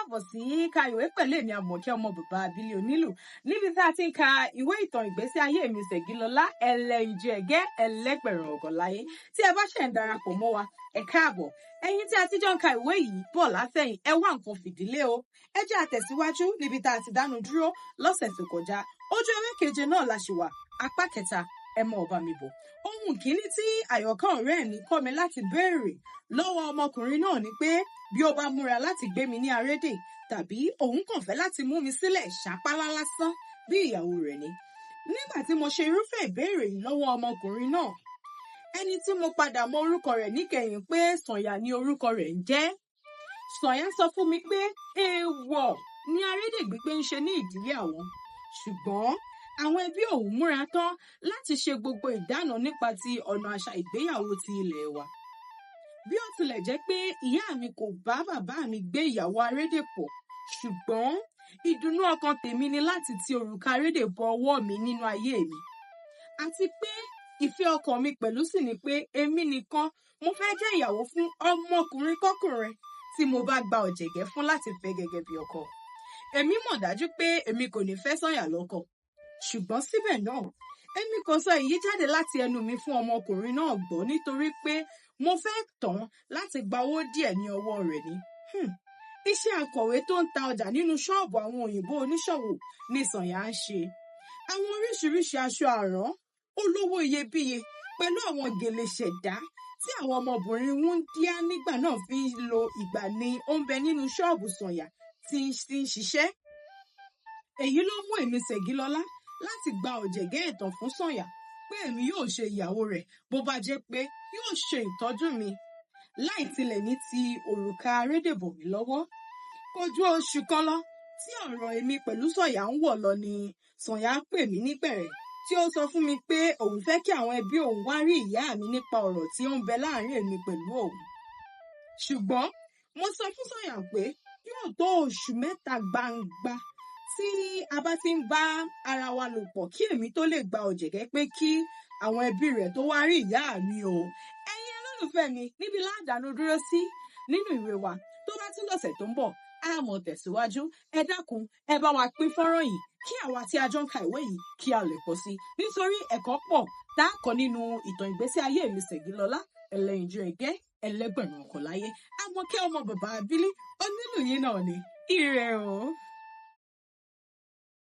Káàbọ̀ sí Ka Ìwé pẹ̀lú èmi Àmọ̀kẹ́ ọmọ bàbá Abílẹ̀ Onílù, níbi tá a ti ń ka ìwé ìtàn ìgbésí ayé mi Ṣẹ̀gilọlá Ẹlẹ́yinjú Ẹ̀gẹ́ Ẹlẹ́gbẹ̀rún Ọ̀gọ̀láyé. Tí ẹ bá ṣẹ̀ ń darapọ̀ mọ́ wa, ẹ káàbọ̀. Ẹ̀yin tí a ti jọ ń ka ìwé yìí bọ̀ látẹ̀yìn, ẹ wá nǹkan fìdílé o. Ẹ jẹ́ àtẹ̀síwájú níbi tá a ti dánu dúró lọ́sẹ̀ tó kọjá. Ojú ewé keje náà la ṣì wà, apá kẹta. Ẹ mọ ọba mi bọ̀. Ohun kìíní tí Àyọ̀ká ọ̀rẹ́ mi kọ́ mi láti béèrè lọ́wọ́ ọmọkùnrin náà ni pé bí ó bá múra láti gbé mi ní arédè tàbí òun kàn fẹ́ láti mú mi sílẹ̀ ṣàpálá lásán bí ìyàwó rẹ̀ ni. Nígbà tí mo ṣe irúfẹ́ ìbéèrè yìí lọ́wọ́ ọmọkùnrin náà, ẹni tí mo padà mọ orúkọ rẹ̀ níkẹyìn pé Sànyà ni orúkọ rẹ̀ ń jẹ́. Sànyà sọ fún mi pé èèwọ̀ ni arédè gbígbé ń ṣe ní ìdílé àwọn, ṣùgbọ́n àwọn ẹbí òun múra tán láti ṣe gbogbo ìdáná nípa ti ọ̀nà àṣà ìgbéyàwó ti ilẹ̀ wa. Bí ó tilẹ̀ jẹ́ pé ìyá mi kò bá bàbá mi gbé ìyàwó arédè pọ̀, ṣùgbọ́n ìdùnnú ọkàn tèmi ni láti ti òrùka arédè bọ ọwọ́ mi nínú ayé mi. Àti pé ìfẹ́ ọkàn mi pẹ̀lú sì ni pé èmi nìkan mo fẹ́ jẹ́ ìyàwó fún ọmọkùnrin kọ́kùnrin tí mo bá gba ọ̀jẹ̀gẹ́ fún láti fẹ́ gẹ́gẹ́ bí ọkọ. Èmi mọ̀ dájú pé èmi kò ní fẹ́ Sànyà lọ́kọ. Ṣùgbọ́n síbẹ̀ náà, èmi kò sọ èyí jáde láti ẹnu mi fún ọmọkùnrin náà gbọ́ nítorí pé mo fẹ́ tán láti gba owó díẹ̀ ní ọwọ́ rẹ̀ ni. Iṣẹ́ akọ̀wé tó ń ta ọjà nínú ṣọ́ọ̀bù àwọn òyìnbó oníṣòwò ni Sànyà ń ṣe. Àwọn oríṣiríṣi aṣọ àrán olówó iyebíye pẹ̀lú àwọn gèlè ṣẹ̀dá tí àwọn ọmọbìnrin wúńdíá nígbà náà fi ń lo ìgbà ni ó ń bẹ nínú ṣọ́ọ̀bù Sànyà tí ń ṣiṣẹ́. Èyí ló mú èmi Ṣẹ̀gilọlá láti gba ọ̀jẹ̀gẹ́ ẹ̀tàn fún Sànyà pé èmi yóò ṣe ìyàwó rẹ̀ bó bá jẹ́ pé yóò ṣe ìtọ́jú mi láì tilẹ̀ ní ti òrùka arédè bọ̀ mí lọ́wọ́. Kò ju oṣù kan lọ tí ọ̀rọ̀ èmi pẹ̀lú Sànyà ń wọ̀ lọ ni Sànyà pè mí nígbẹ̀rẹ̀ tí ó sọ fún mi pé òun fẹ́ kí àwọn ẹbí òun wá rí ìyá mi nípa ọ̀rọ̀ tí ó ń bẹ láàrin èmi pẹ̀lú òun. Ṣùgbọ́n mo sọ fún Sànyà pé yóò tó oṣù mẹ́ta gbangba tí a bá ti ń bá ara wa lò pọ̀ kí èmi tó lè gba ọ̀jẹ̀gẹ́ pé kí àwọn ẹbí rẹ̀ tó wá rí ìyá mi o. Ẹ̀yin olólùfẹ́ mi, níbi ládàánú dúró sí nínú ìwé wa. Tó bá tún lọ́sẹ̀ tó ń bọ̀, a mọ̀ tẹ̀síwájú. Ẹ dákun, ẹ bá wa pín fọ́nrán yìí kí àwa tí a jọ ń ka ìwé yìí kí a lè pọ̀ sí i. Nítorí ẹ̀kọ́ pọ̀ tá a kọ́ nínú ìtàn ìgbésí ayé mi Ṣẹ̀gilọlá Ẹlẹ́yinjú Ẹ̀gẹ́ Ẹlẹ́gbẹ̀rún Ọkọ̀ Láyé. Àmọ̀kẹ́ ọmọ bàbá Abílí Onílù yín náà ni. Ire o.